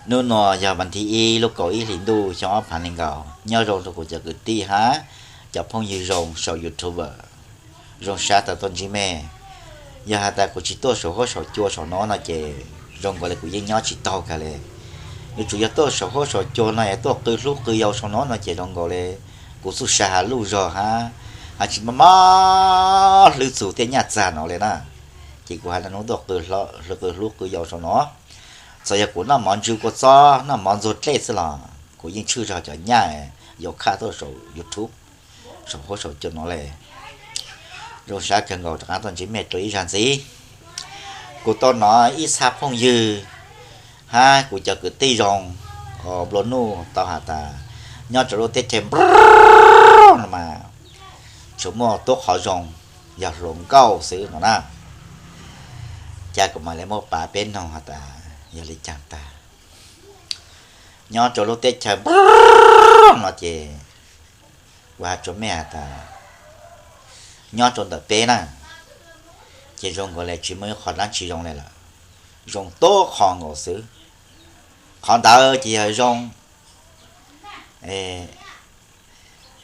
Hnub no yog vas thib ib lub kaum ib hlis ntuj xyoo ob phav nees nkaum. Nyob zoo rau kuv cov kwv tij hab cov phooj ywg zoo saum YouTube. Zoo sab tau tuaj ntsib mej. Yog has tas kuv tsis tuaj saum huab saum cua saum no no ces zoo nkaus li kuv yeej nyob tsis taug kag li. Yuav tsum yog tuaj saum huab saum cua no es tuaj qw hlub qw yau saum no no ces zoo nkaus li kuv txuj sa has luj zog hab, has tsis mob mob hlwb txug tej nyaj txag no li na. Ces kuv has hnub tuaj qw hlub qw yau saum no. Txawm yog kuv noj mov ntsw kua txob noj mov ntxuag dlej xwb los kuv yeej tshwj zog cov nyaj yuav khaj tuaj saum YouTube, saum huab saum cua no li. Zoo sab kawg nkaus rov qab tuaj ntsib mej dlua ib zag ntxiv. Kuv tau hnov ib txha phooj ywg hab kuv cov kwv tij zoo nplua nuj tau has tas nyob rau lub teb chaws no mas tsuas muaj tub qhov zoo yog hluas nkauj xwb no na. Cas kuv mam li muab pav peb noog has tas yog li caag tag. Nyob rau lub teb chaws no ces kuv has rua mej has tas nyob rau ntawm peb na ces zoo nkaus li tsis muaj ib qho dlaab tsi zoo li lawm, zoo tub qho nkaus xwb. Qhov ntawd ces yog zoo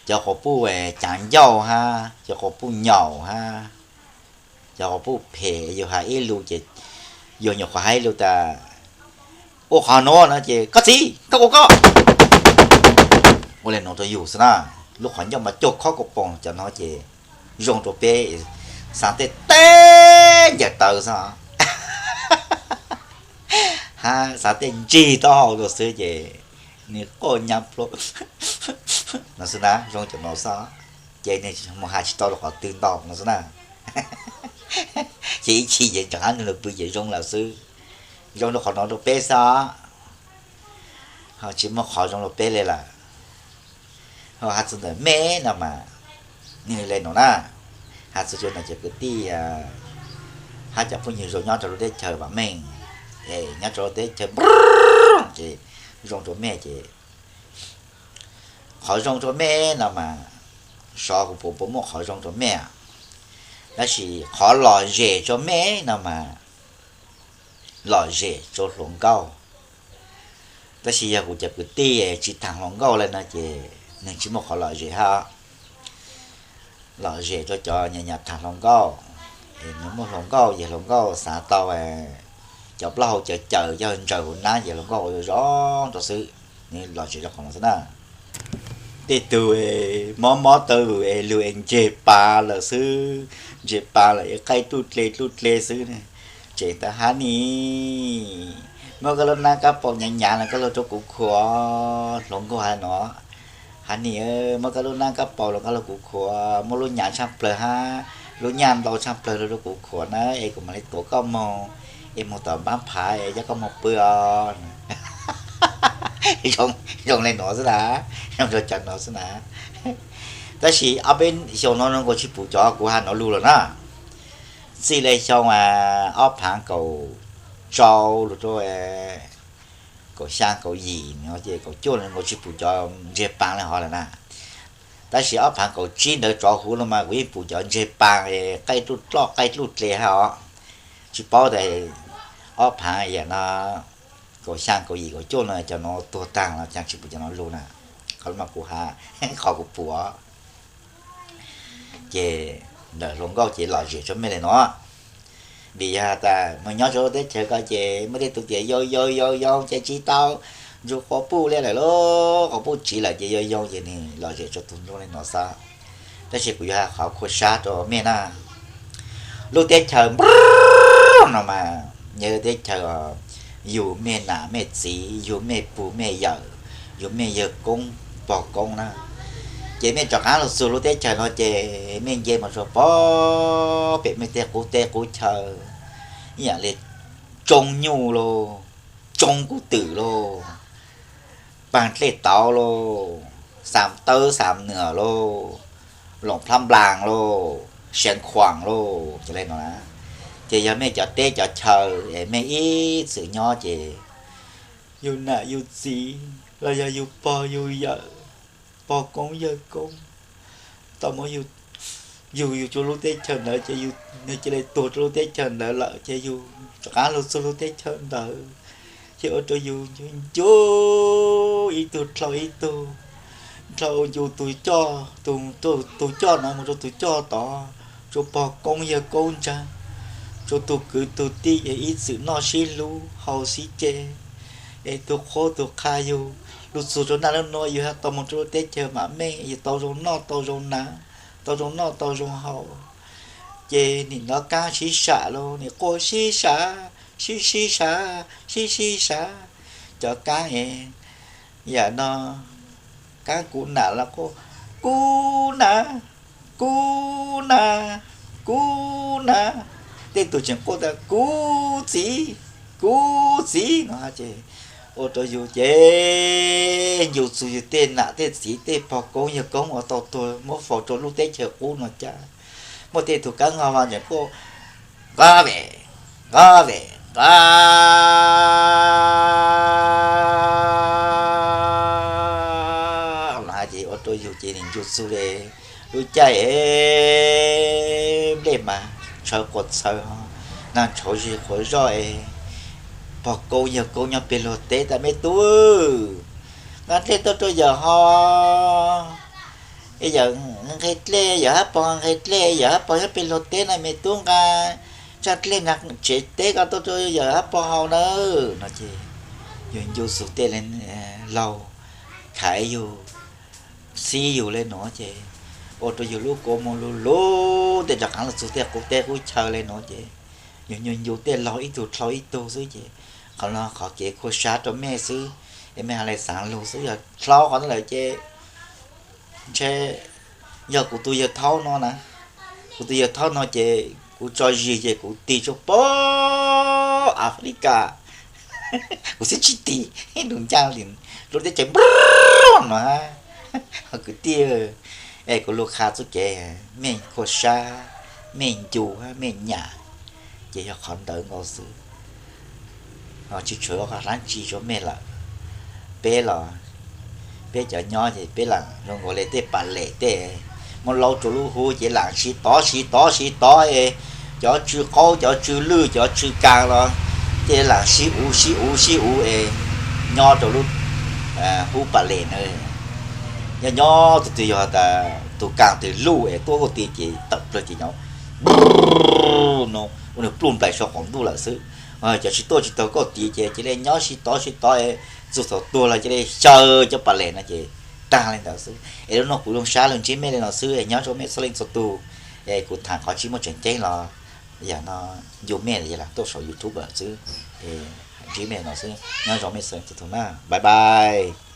cov quas puj caav ncauj hab cov quas puj nyaum hab cov quas puj phem, yus has ib lus ces yus nyuam qhuav has ib lus tas ua qhov nuav no ces koj txiv koj ua koj, ua le nuav rau yus xwb na. Lub qhov ncauj mas cuag khob kaus poom cov no ces zoo rau peb xaav tej teb ncaws taw xwb hab xaav tej ntsig taub hau rau xwb ces nws quaj nyab plua no xwb na, zoo cov no xwb. Ces nws mus has tsis tau rau qhov twg ntau no xwb na. Ces ib chim ces rov qab nws lug pw ces zoo lawm xwb. Zoo rau qhov no rau peb xwb, ho tsis muaj qhov zoo rau peb li lawm. Ho has txug ntawm mej no mas nws le nuav na, has txug rua ntawm cov kwv tij hab cov phooj ywg zoo nyob rau lub teb chaws vam meej, es nyob rau lub teb chaws ces zoo rau mej ces qhov zoo rau mej no mas xyov kuv puas puas muaj qhov zoo rau mej, tab sis qhov lom zem rau mej no mas lom zem rau hluas nkauj. Tab sis yog kuv cov kwv tij tsis thaam hluas nkauj le no ces nws tsis muaj qhov lom zem hab. Lom zem rau cov nyam nyam thaam hluas nkauj, nws muaj hluas nkauj ces hluas nkauj xav tau cov plaub hau cawv cawv coj ntsaws huv nab ces hluas nkauj ua zoo rau xwb, nws lom zem rau qhov no xwb na. Tej tug mob mob taw vwm es lug es ntseg pas lawm xwb, ntseg pas lawm es qaij dluj dle dluj dle xwb. Tseem tas hab ni, muab koj lub nab kab paus nyav nyav los koj lug rau kuv khuam, hluas nkauj has no. Hab ni, muab koj lub nab kab paus los koj lug kuv khuam, muab lub nyav tshaaj plawg hab lub nyaj ntau tshaaj plawg lug rau kuv khuam na es kuv mam li tuav koj moog es moog tom npaab phav es coj koj moog pw os. Zoo le nuav xwb na, zoo rau cov nuav xwb na. Tab sis ob peb xyoo no zoo nkaus tsis pum cov kuv has nuav lug lawm na. Txij le xyoo ob phaav kaum rau lug rau kaum xyaa kaum yim no ces kaum cuaj no nkaus tsis pum cov ntseg paa le hov lawm na. Tab sis ob phaav kaum tsib ntawd tsov huv no mas kuv yeej pum cov ntseg paa, qaij dluj dloj qaij dluj dle hab os. Tsis paub tas ob phaav yam no kaum xyaa kaum yim kaum cuaj no cov no tuag taag los caag tsis pum cov no lug na. Qhov no mas kuv has, qhov kuv pum os. Ces ntawm hluas nkauj ces lom zem rua mej le nuav. Vim yog tas moog nyob rua lub teb chaws ko ces muaj tej tug tias yau yau yau yau ces tsis tau nrug quas puj le lawm lauj, quas puj tsiv lawm ces yau yau ces nwg lom zem rua tug nrug le nuav xwb. Tab sis kuv yuav has qhov khuam sab rua mej na. Lub teb chaws no mas yog lub teb chaws yug mej nam mej txiv, yug mej pug mej yawm, yug mej yawg koob pog koob na, ces mej rov qaab lug txug lub teb chaws no ces mej nce mus rua pog pem mej tej qub teb qub chaw, ib yaam le tsoo nyuj lauj, tsoo kub twm lauj, paag dlej tauv lauj, xam tawb xam nwam lauj, loos plab nplaas lauj, siav khuam lauj, le no na. Ces yog mej cov teb cov chaw es mej ib txwm nyob ces yug nam yug txiv los yog yug pog yug yawm, pog koob yawg koob, tau muab yug, yug yug rua lub teb chaws ntawd ces yug cia li tuag rua lub teb chaws ntawd lawm ces yug rov qaab lug txug lub teb chaws ntawd. Ces ua rau yus ncu ncu ib tug dlhau ib tug, dlhau yus tus coj, tus coj no mus rau tus coj tod, rau pog koob yawg koob ntseeg, rau tus kwv tus tij es ib txwm noj sib hlub haus sib ce, es tus qhuab tus qha yus, lug txug rau naj lub nuav yus tau moog rau lub teb chaws mam meej yus tau zoo noj tau zoo hnav, tau zoo noj tau zoo haus. Ces nim no Kaab sib sam lauj, nim quaj sib sam, sib sib sam, sib sib sam. Cov Kaab es yam no, Kaab kuv nam los quaj, kuv nam, kuv nam, kuv nam. Tej tug tseem quaj tas kuv txiv, kuv txiv no ces ua rau yus ces ncu txug yus tej nam tej txiv tej pog koob yawg koob uas tau tuag muab faus rau lub teb chaws qub no cas. Muaj tej tug Kaab ho mas tseem quaj, nqa ve, nqa ve, nqa no ces ua rau yus ces nim ncu txug le lub caij es nplej mas tshawv quas txhawv, nag tshauv zig quas zoj es pog koob yawg koob nyob peg luag teb tas me tub, nqa dlej tuaj rau yawm ho, yawm nqhis dlej, yawm hab pog nqhis dlej, yawm hab pog nyob peg luag teb na, me tub nqa tsaj dlej nag tsev teb ko tuaj rau yawm hab pog haus nawb no ces yus ncu txug tej laug khaiv yus, txhib yus le nuav ces ua rau yus lub kua muag lug lug tej rov qaav lug txug tej qub teb qub chaw le nuav ces yus ncu ncu tej laug ib tug dlhau ib tug xwb ces qhov no qhov kev khuaj sab rau mej xwb es mej ha le xaav lug xwb, yog dlhau qhov ntawd lawm ces ntshe yog kuv tus yawg thaub no na, kuv tus yawg thaub no ces kuv tso zis ces kuv tig tsua pab Africa, kuv xib tsis tig nrug ncaj li lub teb chaws nplog no. Kwv tij, es kuv lug qha txuj kev mej khuaj sab, mej ncu, mej nyam, ces yog qhov ntawd nkaus xwb. Tsis tshuav qhov dlaab tsi rua mej lawm. Peb los, peb cov nyob ces peb lam zoo nkaus le tej pas lem tej muab laub rua lub hub ces lam sib tov sib tov sib tov es cov tsw qaub cov tsw lwj cov tsw kaas los ces lam sib uv sib uv sib uv es nyob rau lub hub pas lem na. Nyob nyob tus twg yog tas tus kaas twg luj es tuab huj ti ces tawm plawg ces nyob no ua nwg pluj nplaim sau qaum ntuj lawm xwb. Cov tsis tuaj tsis taug kauj tid ces cia li nyob sib tov sib tov es txug thaum tuag los cia li xyaw cov pas lem no ces taag le ntawd xwb. Es lub nuav kuv zoo sab lug ntsib mej le no xwb es nyob zoo mej txhua leej txhua tug. Es kuv thaam qhov tsis muaj tseem ceeb los yam no ncu mej los yog lam tuaj saum YouTube lawm xwb. Ntsib mej no xwb, nyob zoo mej txhua leej txhua tug na, bye bye.